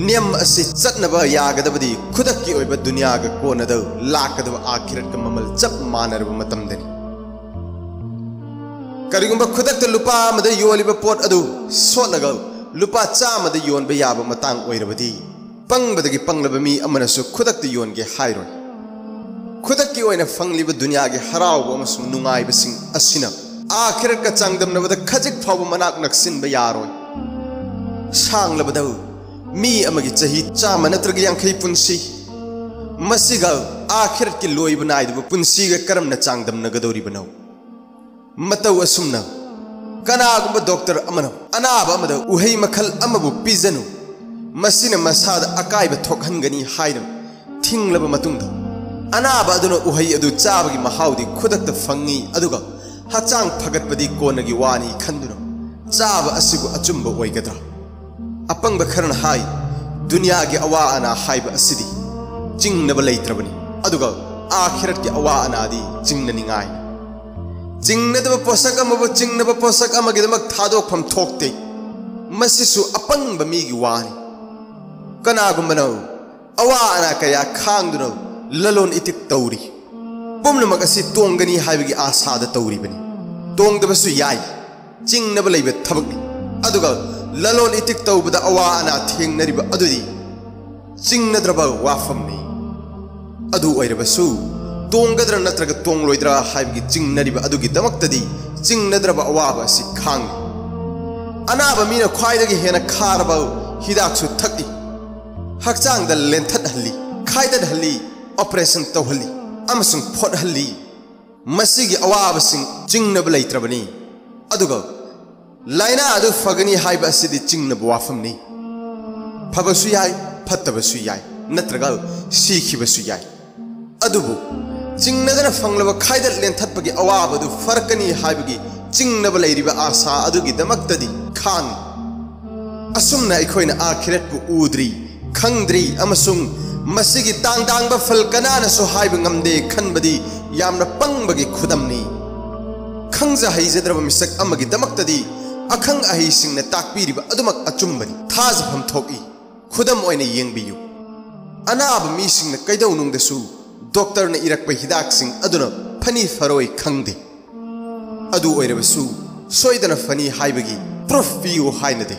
ꯅꯤꯌꯝ ꯑꯁꯤ ꯆꯠꯅꯕ ꯌꯥꯒꯗꯕꯗꯤ ꯈꯨꯗꯛꯀꯤ ꯑꯣꯏꯕ ꯗꯨꯅꯤꯌꯥꯒ ꯀꯣꯟꯅꯗ ꯂꯥꯛꯀꯗꯕ ꯑꯥꯈꯤꯔꯠꯀ ꯃꯃꯜ ꯆꯞ ꯃꯥꯟꯅꯔꯕ ꯃꯇꯝꯗꯅꯤ꯫ ꯀꯔꯤꯒꯨꯝꯕ ꯈꯨꯗꯛꯇ ꯂꯨꯄꯥ ꯑꯃꯗ ꯌꯣꯜꯂꯤꯕ ꯄꯣꯠ ꯑꯗꯨ ꯁꯣꯠꯂꯒ ꯂꯨꯄꯥ ꯆꯥꯝꯃꯗ ꯌꯣꯟꯕ ꯌꯥꯕ ꯃꯇꯥꯡ ꯑꯣꯏꯔꯕꯗꯤ, ꯄꯪꯕꯗꯒꯤ ꯄꯪꯂꯕ ꯃꯤ ꯑꯃꯅꯁꯨ ꯈꯨꯗꯛꯇ ꯌꯣꯟꯒꯦ ꯍꯥꯏꯔꯣꯏ꯫ ꯈꯨꯗꯛꯀꯤ ꯑꯣꯏꯅ ꯐꯪꯂꯤꯕ ꯗꯨꯅꯤꯌꯥꯒꯤ ꯍꯔꯥꯎꯕ ꯑꯃꯁꯨꯡ ꯅꯨꯡꯉꯥꯏꯕꯁꯤꯡ ꯑꯁꯤꯅ ꯑꯥꯈꯤꯔꯠꯀ ꯆꯥꯡꯗꯝꯅꯕꯗ ꯈꯖꯤꯛ ꯐꯥꯎꯕ ꯃꯅꯥꯛ ꯅꯛꯁꯤꯟꯕ ꯌꯥꯔꯣꯏ꯫ ꯁꯥꯡꯂꯕꯗ ꯃꯤ ꯑꯃꯒꯤ ꯆꯍꯤ ꯆꯥꯝꯃ ꯅꯠꯇ꯭ꯔꯒ ꯌꯥꯡꯈꯩ ꯄꯨꯟꯁꯤ, ꯃꯁꯤꯒ ꯑꯥꯈꯤꯔꯠꯀꯤ ꯂꯣꯏꯕ ꯅꯥꯏꯗꯕ ꯄꯨꯟꯁꯤꯒ ꯀꯔꯝꯅ ꯆꯥꯡꯗꯝꯅꯒꯗꯧꯔꯤꯕꯅꯣ? ꯃꯇꯧ ꯑꯁꯨꯝꯅ, ꯀꯅꯥꯒꯨꯝꯕ ꯗꯣꯛꯇꯔ ꯑꯃꯅ ꯑꯅꯥꯕ ꯑꯃꯗ ꯎꯍꯩ ꯃꯈꯜ ꯑꯃꯕꯨ ꯄꯤꯖꯅꯨ, ꯃꯁꯤꯅ ꯃꯁꯥꯗ ꯑꯀꯥꯏꯕ ꯊꯣꯛꯍꯟꯒꯅꯤ ꯍꯥꯏꯅ ꯊꯤꯡꯂꯕ ꯃꯇꯨꯡꯗ, ꯑꯅꯥꯕ ꯑꯗꯨꯅ ꯎꯍꯩ ꯑꯗꯨ ꯆꯥꯕꯒꯤ ꯃꯍꯥꯎꯗꯤ ꯈꯨꯗꯛꯇ ꯐꯪꯏ, ꯑꯗꯨꯒ ꯍꯛꯆꯥꯡ ꯐꯒꯠꯄꯗꯤ ꯀꯣꯟꯅꯒꯤ ꯋꯥꯅꯤ ꯈꯟꯗꯨꯅ ꯆꯥꯕ ꯑꯁꯤꯕꯨ ꯑꯆꯨꯝꯕ ꯑꯣꯏꯒꯗ꯭ꯔꯥ? ꯑꯄꯪꯕ ꯈꯔꯅ ꯍꯥꯏ, ꯗꯨꯅꯤꯌꯥꯒꯤ ꯑꯋꯥ ꯑꯅꯥ ꯍꯥꯏꯕ ꯑꯁꯤꯗꯤ ꯆꯤꯡꯅꯕ ꯂꯩꯇ꯭ꯔꯕꯅꯤ, ꯑꯗꯨꯒ ꯑꯥꯈꯤꯔꯠꯀꯤ ꯑꯋꯥ ꯑꯅꯥꯗꯤ ꯆꯤꯡꯅꯅꯤꯡꯉꯥꯏꯅꯤ꯫ ꯆꯤꯡꯅꯗꯕ ꯄꯣꯠꯁꯛ ꯑꯃꯕꯨ ꯆꯤꯡꯅꯕ ꯄꯣꯠꯁꯛ ꯑꯃꯒꯤꯗꯃꯛ ꯊꯥꯗꯣꯛꯐꯝ ꯊꯣꯛꯇꯦ꯫ ꯃꯁꯤꯁꯨ ꯑꯄꯪꯕ ꯃꯤꯒꯤ ꯋꯥꯅꯤ꯫ ꯀꯅꯥꯒꯨꯝꯕꯅ ꯑꯋꯥ ꯑꯅꯥ ꯀꯌꯥ ꯈꯥꯡꯗꯨꯅ ꯂꯂꯣꯟ ꯏꯇꯤꯛ ꯇꯧꯔꯤ꯫ ꯄꯨꯝꯅꯃꯛ ꯑꯁꯤ ꯇꯣꯡꯒꯅꯤ ꯍꯥꯏꯕꯒꯤ ꯑꯥꯁꯥꯗ ꯇꯧꯔꯤꯕꯅꯤ꯫ ꯇꯣꯡꯗꯕꯁꯨ ꯌꯥꯏ, ꯆꯤꯡꯅꯕ ꯂꯩꯕ ꯊꯕꯛꯅꯤ꯫ ꯑꯗꯨꯒ ꯂꯂꯣꯟ ꯏꯇꯤꯛ ꯇꯧꯕꯗ ꯑꯋꯥ ꯑꯅꯥ ꯊꯦꯡꯅꯔꯤꯕ ꯑꯗꯨꯗꯤ ꯆꯤꯡꯅꯗ꯭ꯔꯕ ꯋꯥꯐꯝꯅꯤ꯫ ꯑꯗꯨ ꯑꯣꯏꯔꯕꯁꯨ, ꯇꯣꯡꯒꯗ꯭ꯔꯥ ꯅꯠꯇ꯭ꯔꯒ ꯇꯣꯡꯂꯣꯏꯗ꯭ꯔꯥ ꯍꯥꯏꯕꯒꯤ ꯆꯤꯡꯅꯔꯤꯕ ꯑꯗꯨꯒꯤꯗꯃꯛꯇꯗꯤ ꯆꯤꯡꯅꯗ꯭ꯔꯕ ꯑꯋꯥꯕ ꯑꯁꯤ ꯈꯥꯡꯏ꯫ ꯑꯅꯥꯕ ꯃꯤꯅ ꯈ꯭ꯋꯥꯏꯗꯒꯤ ꯍꯦꯟꯅ ꯈꯥꯔꯕ ꯍꯤꯗꯥꯛꯁꯨ ꯊꯛꯏ꯫ ꯍꯛꯆꯥꯡꯗ ꯂꯦꯟꯊꯠꯍꯜꯂꯤ, ꯈꯥꯏꯗꯠꯍꯜꯂꯤ, ꯑꯣꯄꯔꯦꯁꯟ ꯇꯧꯍꯜꯂꯤ ꯑꯃꯁꯨꯡ ꯐꯣꯠꯍꯜꯂꯤ꯫ ꯃꯁꯤꯒꯤ ꯑꯋꯥꯕꯁꯤꯡ ꯆꯤꯡꯅꯕ ꯂꯩꯇ꯭ꯔꯕꯅꯤ꯫ ꯑꯗꯨꯒ ꯂꯥꯏꯅꯥ ꯑꯗꯨ ꯐꯒꯅꯤ ꯍꯥꯏꯕ ꯑꯁꯤꯗꯤ ꯆꯤꯡꯅꯕ ꯋꯥꯐꯝꯅꯤ꯫ ꯐꯕꯁꯨ ꯌꯥꯏ, ꯐꯠꯇꯕꯁꯨ ꯌꯥꯏ, ꯅꯠꯇ꯭ꯔꯒ ꯁꯤꯈꯤꯕꯁꯨ ꯌꯥꯏ꯫ ꯑꯗꯨꯕꯨ ꯆꯤꯡꯅꯗꯅ ꯐꯪꯂꯕ ꯈꯥꯏꯗꯠ ꯂꯦꯟꯊꯠꯄꯒꯤ ꯑꯋꯥꯕꯗꯨ ꯐꯔꯛꯀꯅꯤ ꯍꯥꯏꯕꯒꯤ ꯆꯤꯡꯅꯕ ꯂꯩꯔꯤꯕ ꯑꯥꯁꯥ ꯑꯗꯨꯒꯤꯗꯃꯛꯇꯗꯤ ꯈꯥꯡꯏ꯫ ꯑꯁꯨꯝꯅ ꯑꯩꯈꯣꯏꯅ ꯑꯥꯈꯤꯔꯠꯄꯨ ꯎꯗ꯭ꯔꯤ, ꯈꯪꯗ꯭ꯔꯤ ꯑꯃꯁꯨꯡ ꯃꯁꯤꯒꯤ ꯇꯥꯡ ꯇꯥꯡꯕ ꯐꯜ ꯀꯅꯥꯅꯁꯨ ꯍꯥꯏꯕ ꯉꯝꯗꯦ ꯈꯟꯕꯗꯤ ꯌꯥꯝꯅ ꯄꯪꯕꯒꯤ ꯈꯨꯗꯝꯅꯤ꯫ ꯈꯪꯖ ꯍꯩꯖꯗ꯭ꯔꯕ ꯃꯤꯁꯛ ꯑꯃꯒꯤꯗꯃꯛꯇꯗꯤ ꯑꯈꯪ ꯑꯍꯩꯁꯤꯡꯅ ꯇꯥꯛꯄꯤꯔꯤꯕ ꯑꯗꯨꯃꯛ ꯑꯆꯨꯝꯕꯅꯤ꯫ ꯊꯥꯖꯐꯝ ꯊꯣꯛꯏ꯫ ꯈꯨꯗꯝ ꯑꯣꯏꯅ ꯌꯦꯡꯕꯤꯌꯨ꯫ ꯑꯅꯥꯕ ꯃꯤꯁꯤꯡꯅ ꯀꯩꯗꯧꯅꯨꯡꯗꯁꯨ ꯗꯣꯛꯇꯔꯅ ꯏꯔꯛꯄ ꯍꯤꯗꯥꯛꯁꯤꯡ ꯑꯗꯨꯅ ꯐꯅꯤ ꯐꯔꯣꯏ ꯈꯪꯗꯦ꯫ ꯑꯗꯨ ꯑꯣꯏꯔꯕꯁꯨ ꯁꯣꯏꯗꯅ ꯐꯅꯤ ꯍꯥꯏꯕꯒꯤ ꯄ꯭ꯔꯨꯐ ꯄꯤꯌꯨ ꯍꯥꯏꯅꯗꯦ꯫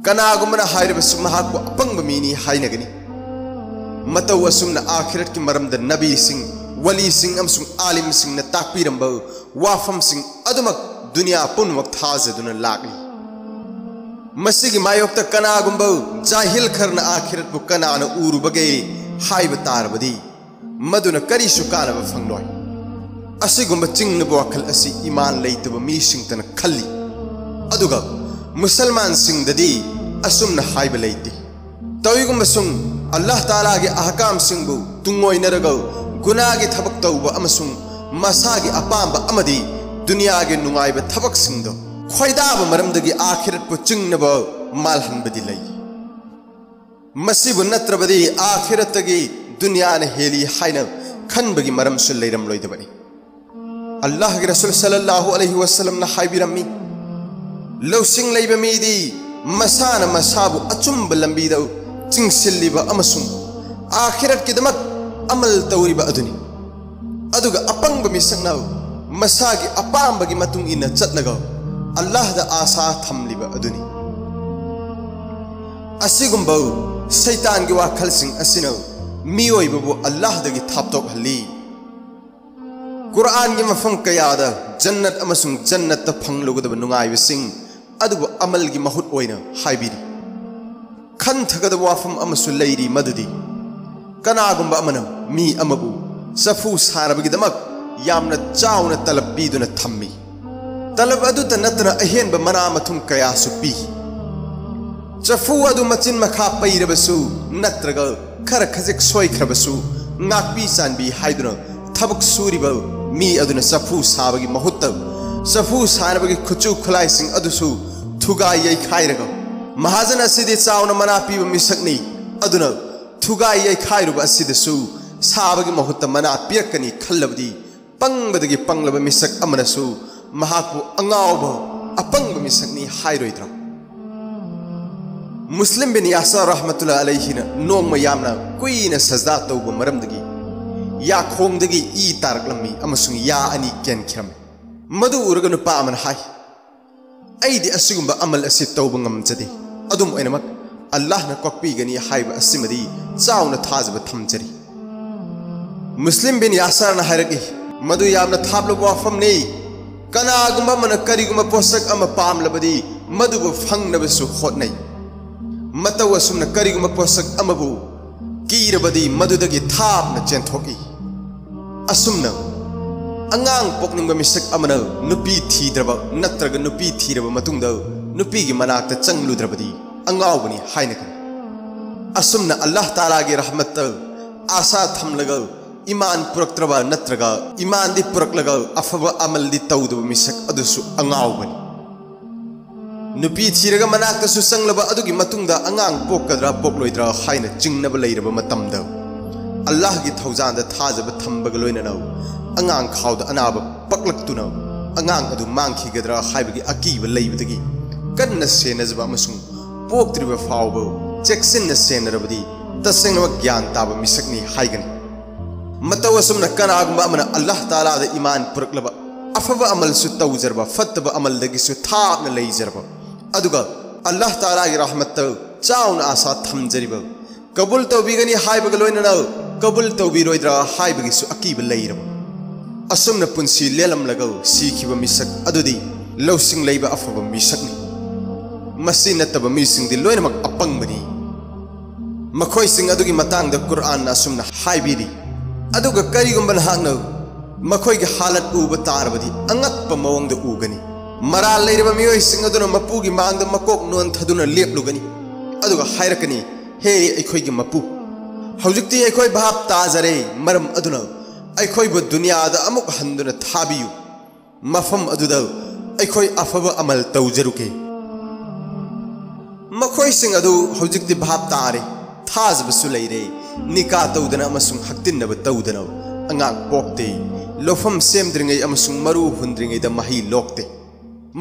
ꯀꯅꯥꯒꯨꯝꯕꯅ ꯍꯥꯏꯔꯕꯁꯨ ꯃꯍꯥꯛꯄꯨ ꯑꯄꯪꯕ ꯃꯤꯅꯤ ꯍꯥꯏꯅꯒꯅꯤ꯫ ꯃꯇꯧ ꯑꯁꯨꯝꯅ ꯑꯥꯈꯤꯔꯠꯀꯤ ꯃꯔꯝꯗ ꯅꯕꯤꯁꯤꯡ, ꯋꯂꯤꯁꯤꯡ ꯑꯃꯁꯨꯡ ꯑꯥꯂꯤꯝꯁꯤꯡꯅ ꯇꯥꯛꯄꯤꯔꯝꯕ ꯋꯥꯐꯝꯁꯤꯡ ꯑꯗꯨꯃꯛ ꯗꯨꯅꯤꯌꯥ ꯄꯨꯝꯅꯃꯛ ꯊꯥꯖꯗꯨꯅ ꯂꯥꯛꯂꯤ꯫ ꯃꯁꯤꯒꯤ ꯃꯥꯌꯣꯛꯇ ꯀꯅꯥꯒꯨꯝꯕ ꯖꯥꯍꯤꯜ ꯈꯔꯅ ꯑꯥꯈꯤꯔꯠꯄꯨ ꯀꯅꯥꯅ ꯎꯔꯨꯕꯒꯦ ꯍꯥꯏꯕ ꯇꯥꯔꯕꯗꯤ, ꯃꯗꯨꯅ ꯀꯔꯤꯁꯨ ꯀꯥꯟꯅꯕ ꯐꯪꯂꯣꯏ꯫ ꯑꯁꯤꯒꯨꯝꯕ ꯆꯤꯡꯅꯕ ꯋꯥꯈꯜ ꯑꯁꯤ ꯏꯃꯥꯟ ꯂꯩꯇꯕ ꯃꯤꯁꯤꯡꯇꯅ ꯈꯜꯂꯤ꯫ ꯑꯗꯨꯒ ꯃꯨꯁꯜꯃꯥꯟꯁꯤꯡꯗꯗꯤ ꯑꯁꯨꯝꯅ ꯍꯥꯏꯕ ꯂꯩꯇꯦ꯫ ꯇꯧꯏꯒꯨꯝꯕꯁꯨꯡ ꯑꯜꯂꯥꯍ ꯇꯥꯂꯥꯒꯤ ꯑꯍꯀꯥꯝꯁꯤꯡꯕꯨ ꯇꯨꯡꯑꯣꯏꯅꯔꯒ ꯒꯨꯅꯥꯒꯤ ꯊꯕꯛ ꯇꯧꯕ ꯑꯃꯁꯨꯡ ꯃꯁꯥꯒꯤ ꯑꯄꯥꯝꯕ ꯑꯃꯗꯤ ꯗꯨꯅꯤꯌꯥꯒꯤ ꯅꯨꯡꯉꯥꯏꯕ ꯊꯕꯛꯁꯤꯡꯗꯣ ꯈꯣꯏꯗꯥꯕ ꯃꯔꯝꯗꯒꯤ ꯑꯥꯈꯤꯔꯠꯄꯨ ꯆꯤꯡꯅꯕ ꯃꯥꯜꯍꯟꯕꯗꯤ ꯂꯩ꯫ ꯃꯁꯤꯕꯨ ꯅꯠꯇ꯭ꯔꯕꯗꯤ ꯑꯥꯈꯤꯔꯠꯇꯒꯤ ꯗꯨꯅꯤꯌꯥꯅ ꯍꯦꯜꯂꯤ ꯍꯥꯏꯅ ꯈꯟꯕꯒꯤ ꯃꯔꯝꯁꯨ ꯂꯩꯔꯝꯂꯣꯏꯗꯕꯅꯤ꯫ ꯑꯜꯂꯥꯍꯒꯤ ꯔꯁꯨꯜ ꯁꯜꯂꯜꯂꯥꯍꯨ ꯑꯂꯩꯍꯤ ꯋꯁꯜꯂꯝꯅ ꯍꯥꯏꯕꯤꯔꯝꯃꯤ, "ꯂꯧꯁꯤꯡ ꯂꯩꯕ ꯃꯤꯗꯤ ꯃꯁꯥꯅ ꯃꯁꯥꯕꯨ ꯑꯆꯨꯝꯕ ꯂꯝꯕꯤꯗ ꯆꯤꯡꯁꯤꯜꯂꯤꯕ ꯑꯃꯁꯨꯡ ꯑꯥꯈꯤꯔꯠꯀꯤꯗꯃꯛ ꯑꯃꯜ ꯇꯧꯔꯤꯕ ꯑꯗꯨꯅꯤ꯫ ꯑꯗꯨꯒ ꯑꯄꯪꯕ ꯃꯤꯁꯛꯅ ꯃꯁꯥꯒꯤ ꯑꯄꯥꯝꯕꯒꯤ ꯃꯇꯨꯡ ꯏꯟꯅ ꯆꯠꯂꯒ ꯑꯜꯂꯥꯍꯗ ꯑꯥꯁꯥ ꯊꯝꯂꯤꯕ ꯑꯗꯨꯅꯤ"꯫ ꯑꯁꯤꯒꯨꯝꯕ ꯁꯩꯇꯥꯟꯒꯤ ꯋꯥꯈꯜꯁꯤꯡ ꯑꯁꯤꯅ ꯃꯤꯑꯣꯏꯕꯕꯨ ꯑꯜꯂꯥꯍꯗꯒꯤ ꯊꯥꯞꯇꯣꯛꯍꯜꯂꯤ꯫ ꯀꯨꯔꯥꯟꯒꯤ ꯃꯐꯝ ꯀꯌꯥꯗ ꯖꯟꯅꯠ ꯑꯃꯁꯨꯡ ꯖꯟꯅꯠꯇ ꯐꯪꯂꯨꯒꯗꯕ ꯅꯨꯡꯉꯥꯏꯕꯁꯤꯡ ꯑꯗꯨꯕꯨ ꯑꯃꯜꯒꯤ ꯃꯍꯨꯠ ꯑꯣꯏꯅ ꯍꯥꯏꯕꯤꯔꯤ꯫ ꯈꯟꯊꯒꯗꯕ ꯋꯥꯐꯝ ꯑꯃꯁꯨ ꯂꯩꯔꯤ, ꯃꯗꯨꯗꯤ ꯀꯅꯥꯒꯨꯝꯕ ꯑꯃꯅ ꯃꯤ ꯑꯃꯕꯨ ꯆꯐꯨ ꯁꯥꯅꯕꯒꯤꯗꯃꯛ ꯌꯥꯝꯅ ꯆꯥꯎꯅ ꯇꯂꯕ ꯄꯤꯗꯨꯅ ꯊꯝꯃꯤ꯫ ꯇꯂꯕ ꯑꯗꯨꯇ ꯅꯠꯇꯅ ꯑꯍꯦꯟꯕ ꯃꯅꯥ ꯃꯊꯨꯝ ꯀꯌꯥꯁꯨ ꯄꯤ꯫ ꯆꯐꯨ ꯑꯗꯨ ꯃꯆꯤꯟ ꯃꯈꯥ ꯄꯩꯔꯕꯁꯨ ꯅꯠꯇ꯭ꯔꯒ ꯈꯔ ꯈꯖꯤꯛ ꯁꯣꯏꯈ꯭ꯔꯕꯁꯨ ꯉꯥꯛꯄꯤ ꯆꯥꯟꯕꯤ ꯍꯥꯏꯗꯨꯅ ꯊꯕꯛ ꯁꯨꯔꯤꯕ ꯃꯤ ꯑꯗꯨꯅ ꯆꯐꯨ ꯁꯥꯕꯒꯤ ꯃꯍꯨꯠꯇ ꯆꯐꯨ ꯁꯥꯅꯕꯒꯤ ꯈꯨꯠꯁꯨ ꯈꯨꯠꯂꯥꯏꯁꯤꯡ ꯑꯗꯨꯁꯨ ꯊꯨꯒꯥꯏ ꯌꯩꯈꯥꯏꯔꯒ, ꯃꯍꯥꯖꯟ ꯑꯁꯤꯗꯤ ꯆꯥꯎꯅ ꯃꯅꯥ ꯄꯤꯕ ꯃꯤꯁꯛꯅꯤ, ꯑꯗꯨꯅ ꯊꯨꯒꯥꯏ ꯌꯩꯈꯥꯏꯔꯨꯕ ꯑꯁꯤꯗꯁꯨ ꯁꯥꯕꯒꯤ ꯃꯍꯨꯠꯇ ꯃꯅꯥ ꯄꯤꯔꯛꯀꯅꯤ ꯈꯜꯂꯕꯗꯤ ꯄꯪꯕꯗꯒꯤ ꯄꯪꯂꯕ ꯃꯤꯁꯛ ꯑꯃꯅꯁꯨ ꯃꯍꯥꯛꯄꯨ ꯑꯉꯥꯎꯕ, ꯑꯄꯪꯕ ꯃꯤꯁꯛꯅꯤ ꯍꯥꯏꯔꯣꯏꯗ꯭ꯔꯥ? ꯃꯨꯁꯂꯤꯝ ꯕꯤꯟ ꯌꯥꯁꯥꯔ ꯔꯍꯃꯇꯨꯜꯂꯥ ꯑꯂꯩꯍꯤꯅ ꯅꯣꯡꯃ ꯌꯥꯝꯅ ꯀꯨꯏꯅ ꯁꯖꯗꯥ ꯇꯧꯕ ꯃꯔꯝꯗꯒꯤ ꯌꯥꯈꯣꯡꯗꯒꯤ ꯏ ꯇꯥꯔꯛꯂꯝꯃꯤ ꯑꯃꯁꯨꯡ ꯌꯥ ꯑꯅꯤ ꯀꯦꯟꯈꯤꯔꯝꯃꯤ꯫ ꯃꯗꯨ ꯎꯔꯒ ꯅꯨꯄꯥ ꯑꯃꯅ ꯍꯥꯏ, "ꯑꯩꯗꯤ ꯑꯁꯤꯒꯨꯝꯕ ꯑꯃꯜ ꯑꯁꯤ ꯇꯧꯕ ꯉꯝꯖꯗꯦ꯫ ꯑꯗꯨꯝ ꯑꯣꯏꯅꯃꯛ, ꯑꯜꯂꯥꯍꯅ ꯀꯣꯛꯄꯤꯒꯅꯤ ꯍꯥꯏꯕ ꯑꯁꯤꯃꯗꯤ ꯆꯥꯎꯅ ꯊꯥꯖꯕ ꯊꯝꯖꯔꯤ꯫" ꯃꯨꯁꯂꯤꯝ ꯕꯤꯟ ꯌꯥꯁꯥꯔꯅ ꯍꯥꯏꯔꯛꯏ, "ꯃꯗꯨ ꯌꯥꯝꯅ ꯊꯥꯞꯂꯕ ꯋꯥꯐꯝꯅꯤ꯫ ꯀꯅꯥꯒꯨꯝꯕ ꯑꯃꯅ ꯀꯔꯤꯒꯨꯝꯕ ꯄꯣꯠꯁꯛ ꯑꯃ ꯄꯥꯝꯂꯕꯗꯤ ꯃꯗꯨꯕꯨ ꯐꯪꯅꯕꯁꯨ ꯍꯣꯠꯅꯩ꯫ ꯃꯇꯧ ꯑꯁꯨꯝꯅ ꯀꯔꯤꯒꯨꯝꯕ ꯄꯣꯠꯁꯛ ꯑꯃꯕꯨ ꯀꯤꯔꯕꯗꯤ ꯃꯗꯨꯗꯒꯤ ꯊꯥꯞꯅ ꯆꯦꯟꯊꯣꯛꯏ꯫ ꯑꯁꯨꯝꯅ ꯑꯉꯥꯡ ꯄꯣꯛꯅꯤꯡꯕ ꯃꯤꯁꯛ ꯑꯃꯅ ꯅꯨꯄꯤ ꯊꯤꯗ꯭ꯔꯕ ꯅꯠꯇ꯭ꯔꯒ ꯅꯨꯄꯤ ꯊꯤꯔꯕ ꯃꯇꯨꯡꯗ ꯅꯨꯄꯤꯒꯤ ꯃꯅꯥꯛꯇ ꯆꯪꯂꯨꯗ꯭ꯔꯕꯗꯤ ꯑꯉꯥꯎꯕꯅꯤ ꯍꯥꯏꯅꯒꯅꯤ꯫ ꯑꯁꯨꯝꯅ ꯑꯜꯂꯥꯍ ꯇꯥꯂꯥꯒꯤ ꯔꯍꯃꯠꯇ ꯑꯥꯁꯥ ꯊꯝꯂꯒ ꯏꯃꯥꯟ ꯄꯨꯔꯛꯇ꯭ꯔꯕ ꯅꯠꯇ꯭ꯔꯒ ꯏꯃꯥꯟꯗꯤ ꯄꯨꯔꯛꯂꯒ ꯑꯐꯕ ꯑꯃꯜꯗꯤ ꯇꯧꯗꯕ ꯃꯤꯁꯛ ꯑꯗꯨꯁꯨ ꯑꯉꯥꯎꯕꯅꯤ꯫ ꯅꯨꯄꯤ ꯊꯤꯔꯒ ꯃꯅꯥꯛꯇꯁꯨ ꯆꯪꯂꯕ ꯑꯗꯨꯒꯤ ꯃꯇꯨꯡꯗ ꯑꯉꯥꯡ ꯄꯣꯛꯀꯗ꯭ꯔꯥ ꯄꯣꯛꯂꯣꯏꯗ꯭ꯔꯥ ꯍꯥꯏꯅ ꯆꯤꯡꯅꯕ ꯂꯩꯔꯕ ꯃꯇꯝꯗ, ꯑꯜꯂꯥꯍꯒꯤ ꯊꯧꯖꯥꯜꯗ ꯊꯥꯖꯕ ꯊꯝꯕꯒ ꯂꯣꯏꯅꯅ ꯑꯉꯥꯡ ꯈꯥꯎꯗ ꯑꯅꯥꯕ ꯄꯛꯂꯛꯇꯨꯅ ꯑꯉꯥꯡ ꯑꯗꯨ ꯃꯥꯡꯈꯤꯒꯗ꯭ꯔꯥ ꯍꯥꯏꯕꯒꯤ ꯑꯀꯤꯕ ꯂꯩꯕꯗꯒꯤ ꯀꯟꯅ ꯁꯦꯟꯅꯖꯕ ꯑꯃꯁꯨꯡ ꯄꯣꯛꯇ꯭ꯔꯤꯕ ꯐꯥꯎꯕ ꯆꯦꯛꯁꯤꯟꯅ ꯁꯦꯟꯅꯔꯕꯗꯤ ꯇꯁꯦꯡꯅꯃꯛ ꯒ꯭ꯌꯥꯟ ꯇꯥꯕ ꯃꯤꯁꯛꯅꯤ ꯍꯥꯏꯒꯅꯤ꯫ ꯃꯇꯧ ꯑꯁꯨꯝꯅ ꯀꯅꯥꯒꯨꯝꯕ ꯑꯃꯅ ꯑꯜꯂꯥꯍ ꯇꯥꯂꯥꯗ ꯏꯃꯥꯟ ꯄꯨꯔꯛꯂꯕ, ꯑꯐꯕ ꯑꯃꯜꯁꯨ ꯇꯧꯖꯔꯕ, ꯐꯠꯇꯕ ꯑꯃꯜꯗꯒꯤꯁꯨ ꯊꯥꯞꯅ ꯂꯩꯖꯔꯕ, ꯑꯗꯨꯒ ꯑꯜꯂꯥꯍ ꯇꯥꯂꯥꯒꯤ ꯔꯍꯃꯠꯇ ꯆꯥꯎꯅ ꯑꯥꯁꯥ ꯊꯝꯖꯔꯤꯕ, ꯀꯕꯨꯜ ꯇꯧꯕꯤꯒꯅꯤ ꯍꯥꯏꯕꯒ ꯂꯣꯏꯅꯅ ꯀꯕꯨꯜ ꯇꯧꯕꯤꯔꯣꯏꯗ꯭ꯔꯥ ꯍꯥꯏꯕꯒꯤꯁꯨ ꯑꯀꯤꯕ ꯂꯩꯔꯕ, ꯑꯁꯨꯝꯅ ꯄꯨꯟꯁꯤ ꯂꯦꯜꯂꯝꯂꯒ ꯁꯤꯈꯤꯕ ꯃꯤꯁꯛ ꯑꯗꯨꯗꯤ ꯂꯧꯁꯤꯡ ꯂꯩꯕ ꯑꯐꯕ ꯃꯤꯁꯛꯅꯤ꯫ ꯃꯁꯤ ꯅꯠꯇꯕ ꯃꯤꯁꯤꯡꯗꯤ ꯂꯣꯏꯅꯃꯛ ꯑꯄꯪꯕꯅꯤ꯫ ꯃꯈꯣꯏꯁꯤꯡ ꯑꯗꯨꯒꯤ ꯃꯇꯥꯡꯗ ꯀꯨꯔꯑꯥꯟꯅ ꯑꯁꯨꯝꯅ ꯍꯥꯏꯕꯤꯔꯤ: "ꯑꯗꯨꯒ ꯀꯔꯤꯒꯨꯝꯕ ꯅꯍꯥꯛꯅ ꯃꯈꯣꯏꯒꯤ ꯍꯥꯂꯠ ꯎꯕ ꯇꯥꯔꯕꯗꯤ ꯑꯉꯛꯄ ꯃꯑꯣꯡꯗ ꯎꯒꯅꯤ꯫ ꯃꯔꯥꯜ ꯂꯩꯔꯕ ꯃꯤꯑꯣꯏꯁꯤꯡ ꯑꯗꯨꯅ ꯃꯄꯨꯒꯤ ꯃꯥꯡꯗ ꯃꯀꯣꯛ ꯅꯣꯟꯊꯗꯨꯅ ꯂꯦꯞꯂꯨꯒꯅꯤ, ꯑꯗꯨꯒ ꯍꯥꯏꯔꯛꯀꯅꯤ, 'ꯍꯦ ꯑꯩꯈꯣꯏꯒꯤ ꯃꯄꯨ, ꯍꯧꯖꯤꯛꯇꯤ ꯑꯩꯈꯣꯏ ꯚꯥꯞ ꯇꯥꯖꯔꯦ, ꯃꯔꯝ ꯑꯗꯨꯅ ꯑꯩꯈꯣꯏꯕꯨ ꯗꯨꯅꯤꯌꯥꯗ ꯑꯃꯨꯛ ꯍꯟꯗꯨꯅ ꯊꯥꯕꯤꯌꯨ꯫ ꯃꯐꯝ ꯑꯗꯨꯗ ꯑꯩꯈꯣꯏ ꯑꯐꯕ ꯑꯃꯜ ꯇꯧꯖꯔꯨꯒꯦ.'" ꯃꯈꯣꯏꯁꯤꯡ ꯑꯗꯨ ꯍꯧꯖꯤꯛꯇꯤ ꯚꯥꯞ ꯇꯥꯔꯦ, ꯊꯥꯖꯕꯁꯨ ꯂꯩꯔꯦ꯫ ꯅꯤꯀꯥ ꯇꯧꯗꯅ ꯑꯃꯁꯨꯡ ꯍꯛꯇꯤꯟꯅꯕ ꯇꯧꯗꯅ ꯑꯉꯥꯡ ꯄꯣꯛꯇꯦ꯫ ꯂꯧꯐꯝ ꯁꯦꯝꯗ꯭ꯔꯤꯉꯩ ꯑꯃꯁꯨꯡ ꯃꯔꯨ ꯍꯨꯟꯗ꯭ꯔꯤꯉꯩꯗ ꯃꯍꯩ ꯂꯣꯛꯇꯦ꯫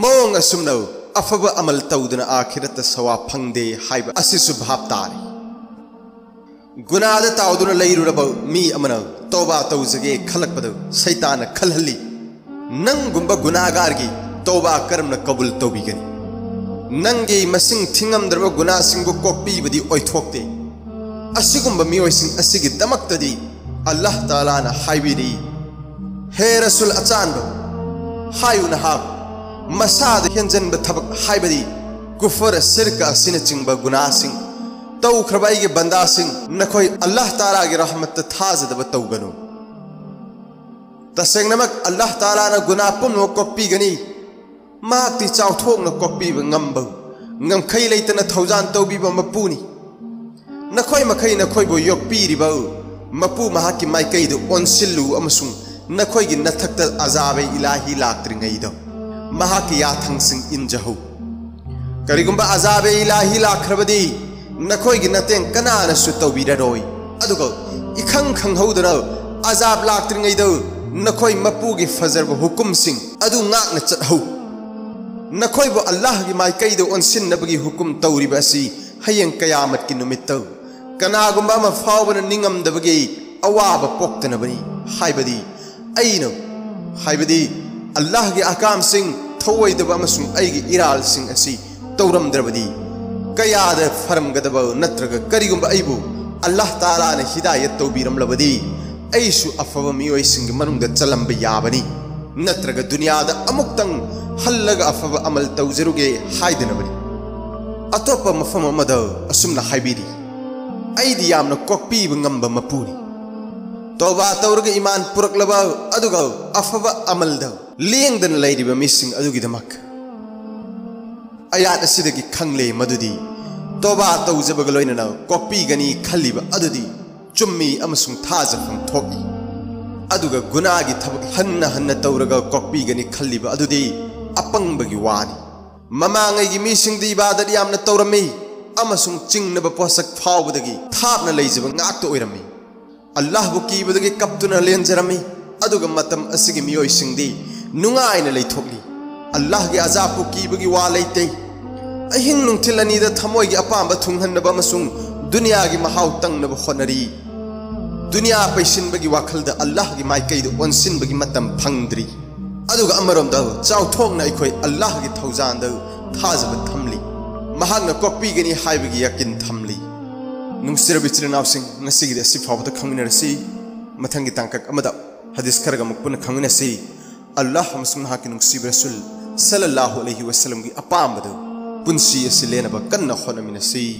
ꯃꯑꯣꯡ ꯑꯁꯨꯝꯅ ꯑꯐꯕ ꯑꯃꯜ ꯇꯧꯗꯅ ꯑꯥꯈꯤꯔꯠꯇ ꯁꯋꯥ ꯐꯪꯗꯦ ꯍꯥꯏꯕ ꯑꯁꯤꯁꯨ ꯚꯥꯞ ꯇꯥꯔꯦ꯫ ꯒꯨꯅꯥꯗ ꯇꯥꯎꯗꯨꯅ ꯂꯩꯔꯨꯔꯕ ꯃꯤ ꯑꯃꯅ ꯇꯧꯕꯥ ꯇꯧꯖꯒꯦ ꯈꯜꯂꯛꯄꯗ ꯁꯩꯇꯥꯟꯅ ꯈꯜꯍꯜꯂꯤ, "ꯅꯪꯒꯨꯝꯕ ꯒꯨꯅꯥꯒꯥꯔꯒꯤ ꯇꯧꯕꯥ ꯀꯔꯝꯅ ꯀꯕꯨꯜ ꯇꯧꯕꯤꯒꯅꯤ? ꯅꯪꯒꯤ ꯃꯁꯤꯡ ꯊꯤꯉꯝꯗ꯭ꯔꯕ ꯒꯨꯅꯥꯁꯤꯡꯕꯨ ꯀꯣꯛꯄꯤꯕꯗꯤ ꯑꯣꯏꯊꯣꯛꯇꯦ꯫ ꯑꯁꯤꯒꯨꯝꯕ ꯃꯤꯑꯣꯏꯁꯤꯡ ꯑꯁꯤꯒꯤꯗꯃꯛꯇꯗꯤ ꯑꯜꯂꯥꯍ ꯇꯥꯂꯥꯅ ꯍꯥꯏꯕꯤꯔꯤ, 'ꯍꯦ ꯔꯁꯨꯜ ꯑꯆꯥꯟꯕ, ꯍꯥꯏꯌꯨ ꯅꯍꯥꯛ, ꯃꯁꯥꯗ ꯍꯦꯟꯖꯟꯕ ꯊꯕꯛ ꯍꯥꯏꯕꯗꯤ ꯀꯨꯐꯔ, ꯁꯤꯔꯀ ꯑꯁꯤꯅꯆꯤꯡꯕ ꯒꯨꯅꯥꯁꯤꯡ ꯇꯧꯈ꯭ꯔꯕ ꯑꯩꯒꯤ ꯕꯟꯗꯥꯁꯤꯡ, ꯅꯈꯣꯏ ꯑꯜꯂꯥꯍ ꯇꯥꯂꯥꯒꯤ ꯔꯍꯃꯠꯇ ꯊꯥꯖꯗꯕ ꯇꯧꯒꯅꯨ꯫ ꯇꯁꯦꯡꯅꯃꯛ ꯑꯜꯂꯥꯍ ꯇꯥꯂꯥꯅ ꯒꯨꯅꯥ ꯄꯨꯝꯅꯃꯛ ꯀꯣꯛꯄꯤꯒꯅꯤ꯫ ꯃꯍꯥꯛꯇꯤ ꯆꯥꯎꯊꯣꯛꯅ ꯀꯣꯛꯄꯤꯕ ꯉꯝꯕ, ꯉꯝꯈꯩ ꯂꯩꯇꯅ ꯊꯧꯖꯥꯟ ꯇꯧꯕꯤꯕ ꯃꯄꯨꯅꯤ꯫ ꯅꯈꯣꯏ ꯃꯈꯩ ꯅꯈꯣꯏꯕꯨ ꯌꯣꯛꯄꯤꯔꯤꯕ ꯃꯄꯨ ꯃꯍꯥꯛꯀꯤ ꯃꯥꯏꯀꯩꯗ ꯑꯣꯟꯁꯤꯜꯂꯨ ꯑꯃꯁꯨꯡ ꯅꯈꯣꯏꯒꯤ ꯅꯊꯛꯇ ꯑꯖꯥꯕꯦ ꯏꯂꯥꯍꯤ ꯂꯥꯛꯇ꯭ꯔꯤꯉꯩꯗ ꯃꯍꯥꯛꯀꯤ ꯌꯥꯊꯪꯁꯤꯡ ꯏꯟꯖꯍꯧ꯫ ꯀꯔꯤꯒꯨꯝꯕ ꯑꯖꯥꯕꯦ ꯏꯂꯥꯍꯤ ꯂꯥꯛꯈ꯭ꯔꯕꯗꯤ ꯅꯈꯣꯏꯒꯤ ꯃꯇꯦꯡ ꯀꯅꯥꯅꯁꯨ ꯇꯧꯕꯤꯔꯔꯣꯏ꯫ ꯑꯗꯨꯒ ꯏꯈꯪ ꯈꯪꯍꯧꯗꯅ ꯑꯖꯥꯕ ꯂꯥꯛꯇ꯭ꯔꯤꯉꯩꯗ ꯅꯈꯣꯏ ꯃꯄꯨꯒꯤ ꯐꯖꯔꯕ ꯍꯨꯀꯨꯝꯁꯤꯡ ꯑꯗꯨ ꯉꯥꯛꯅ ꯆꯠꯍꯧ꯫ ꯅꯈꯣꯏꯕꯨ ꯑꯜꯂꯥꯍꯒꯤ ꯃꯥꯏꯀꯩꯗ ꯑꯣꯟꯁꯤꯟꯅꯕꯒꯤ ꯍꯨꯀꯨꯝ ꯇꯧꯔꯤꯕ ꯑꯁꯤ ꯍꯌꯦꯡ ꯀꯌꯥꯃꯠꯀꯤ ꯅꯨꯃꯤꯠꯇ ꯀꯅꯥꯒꯨꯝꯕ ꯑꯃ ꯐꯥꯎꯕꯅ ꯅꯤꯡꯉꯝꯗꯕꯒꯤ ꯑꯋꯥꯕ ꯄꯣꯛꯇꯅꯕꯅꯤ꯫ ꯍꯥꯏꯕꯗꯤ ꯑꯩꯅ, ꯍꯥꯏꯕꯗꯤ ꯑꯜꯂꯥꯍꯒꯤ ꯑꯍꯀꯥꯝꯁꯤꯡ ꯊꯧꯑꯣꯏꯗꯕ ꯑꯃꯁꯨꯡ ꯑꯩꯒꯤ ꯏꯔꯥꯜꯁꯤꯡ ꯑꯁꯤ ꯇꯧꯔꯝꯗ꯭ꯔꯕꯗꯤ, ꯀꯌꯥꯗ ꯐꯔꯝꯒꯗꯕ ꯅꯠꯇ꯭ꯔꯒ ꯀꯔꯤꯒꯨꯝꯕ ꯑꯩꯕꯨ ꯑꯜꯂꯥꯍ ꯇꯥꯂꯥꯅ ꯍꯤꯗꯥꯌꯠ ꯇꯧꯕꯤꯔꯝꯂꯕꯗꯤ ꯑꯩꯁꯨ ꯑꯐꯕ ꯃꯤꯑꯣꯏꯁꯤꯡꯒꯤ ꯃꯅꯨꯡꯗ ꯆꯜꯂꯝꯕ ꯌꯥꯕꯅꯤ, ꯅꯠꯇ꯭ꯔꯒ ꯗꯨꯅꯤꯌꯥꯗ ꯑꯃꯨꯛꯇꯪ ꯍꯜꯂꯒ ꯑꯐꯕ ꯑꯃꯜ ꯇꯧꯖꯔꯨꯒꯦ ꯍꯥꯏꯗꯅꯕꯅꯤ꯫ ꯑꯇꯣꯞꯄ ꯃꯐꯝ ꯑꯃꯗ ꯑꯁꯨꯝꯅ ꯍꯥꯏꯕꯤꯔꯤ, "ꯑꯩꯗꯤ ꯌꯥꯝꯅ ꯀꯣꯛꯄꯤꯕ ꯉꯝꯕ ꯃꯄꯨꯅꯤ꯫ ꯇꯧꯕꯥ ꯇꯧꯔꯒ ꯏꯃꯥꯟ ꯄꯨꯔꯛꯂꯕ ꯑꯗꯨꯒ ꯑꯐꯕ ꯑꯃꯜꯗ ꯂꯦꯡꯗꯅ ꯂꯩꯔꯤꯕ ꯃꯤꯁꯤꯡ ꯑꯗꯨꯒꯤꯗꯃꯛ ꯑꯌꯥꯠ ꯑꯁꯤꯗꯒꯤ ꯈꯪꯂꯦ ꯃꯗꯨꯗꯤ ꯇꯣꯕꯥ ꯇꯧꯖꯕꯒ ꯂꯣꯏꯅꯅ ꯀꯣꯛꯄꯤꯒꯅꯤ ꯈꯜꯂꯤꯕ ꯑꯗꯨꯗꯤ ꯆꯨꯝꯃꯤ ꯑꯃꯁꯨꯡ ꯊꯥꯖꯐꯝ ꯊꯣꯛꯏ꯫ ꯑꯗꯨꯒ ꯒꯨꯅꯥꯒꯤ ꯊꯕꯛ ꯍꯟꯅ ꯍꯟꯅ ꯇꯧꯔꯒ ꯀꯣꯛꯄꯤꯒꯅꯤ ꯈꯜꯂꯤꯕ ꯑꯗꯨꯗꯤ ꯑꯄꯪꯕꯒꯤ ꯋꯥꯅꯤ꯫ ꯃꯃꯥꯡꯉꯩꯒꯤ ꯃꯤꯁꯤꯡꯗꯤ ꯏꯕꯥꯗꯠ ꯌꯥꯝꯅ ꯇꯧꯔꯝꯃꯤ ꯑꯃꯁꯨꯡ ꯆꯤꯡꯅꯕ ꯄꯣꯠꯁꯛ ꯐꯥꯎꯕꯗꯒꯤ ꯊꯥꯞꯅ ꯂꯩꯖꯕ ꯉꯥꯛꯇ ꯑꯣꯏꯔꯝꯃꯤ꯫ ꯑꯜꯂꯥꯍꯕꯨ ꯀꯤꯕꯗꯒꯤ ꯀꯞꯇꯨꯅ ꯂꯦꯟꯖꯔꯝꯃꯤ꯫ ꯑꯗꯨꯒ ꯃꯇꯝ ꯑꯁꯤꯒꯤ ꯃꯤꯑꯣꯏꯁꯤꯡꯗꯤ ꯅꯨꯡꯉꯥꯏꯅ ꯂꯩꯊꯣꯛꯂꯤ꯫ ꯑꯜꯂꯥꯍꯒꯤ ꯑꯖꯥꯕꯄꯨ ꯀꯤꯕꯒꯤ ꯋꯥ ꯂꯩꯇꯦ꯫ ꯑꯍꯤꯡ ꯅꯨꯡꯊꯤꯜ ꯑꯅꯤꯗ ꯊꯃꯣꯏꯒꯤ ꯑꯄꯥꯝꯕ ꯊꯨꯡꯍꯟꯅꯕ ꯑꯃꯁꯨꯡ ꯗꯨꯅꯤꯌꯥꯒꯤ ꯃꯍꯥꯎ ꯇꯪꯅꯕ ꯍꯣꯠꯅꯔꯤ꯫ ꯗꯨꯅꯤꯌꯥ ꯄꯩꯁꯤꯟꯕꯒꯤ ꯋꯥꯈꯜꯗ ꯑꯜꯂꯥꯍꯒꯤ ꯃꯥꯏꯀꯩꯗ ꯑꯣꯟꯁꯤꯟꯕꯒꯤ ꯃꯇꯝ ꯐꯪꯗ꯭ꯔꯤ꯫ ꯑꯗꯨꯒ ꯑꯃꯔꯣꯝꯗ ꯆꯥꯎꯊꯣꯛꯅ ꯑꯩꯈꯣꯏ ꯑꯜꯂꯥꯍꯒꯤ ꯊꯧꯖꯥꯜꯗ ꯊꯥꯖꯕ ꯊꯝꯂꯤ꯫ ꯃꯍꯥꯛꯅ ꯀꯣꯛꯄꯤꯒꯅꯤ ꯍꯥꯏꯕꯒꯤ ꯌꯥꯀꯤꯟ ꯊꯝꯂꯤ꯫ ꯅꯨꯡꯁꯤꯔꯕ ꯏꯆꯤꯜ ꯏꯅꯥꯎꯁꯤꯡ, ꯉꯁꯤꯒꯤꯗꯤ ꯑꯁꯤ ꯐꯥꯎꯕꯗ ꯈꯪꯃꯤꯟꯅꯔꯁꯤ꯫ ꯃꯊꯪꯒꯤ ꯇꯥꯡꯀꯛ ꯑꯃꯗ ꯍꯗꯤꯁ ꯈꯔꯒ ꯑꯃꯨꯛ ꯄꯨꯟꯅ ꯈꯪꯃꯤꯟꯅꯁꯤ꯫ ꯑꯜꯂꯥꯍ ꯑꯃꯁꯨꯡ ꯅꯍꯥꯛꯀꯤ ꯅꯨꯡꯁꯤꯕ ꯔꯁꯨꯜ ꯁꯜꯂꯜꯂꯥꯍꯨ ꯑꯂꯩꯍꯤ ꯋꯁꯜꯂꯝꯒꯤ ꯑꯄꯥꯝꯕꯗꯨ ꯄꯨꯟꯁꯤ ꯑꯁꯤ ꯂꯦꯟꯅꯕ ꯀꯟꯅ ꯍꯣꯠꯅꯃꯤꯟꯅꯁꯤ꯫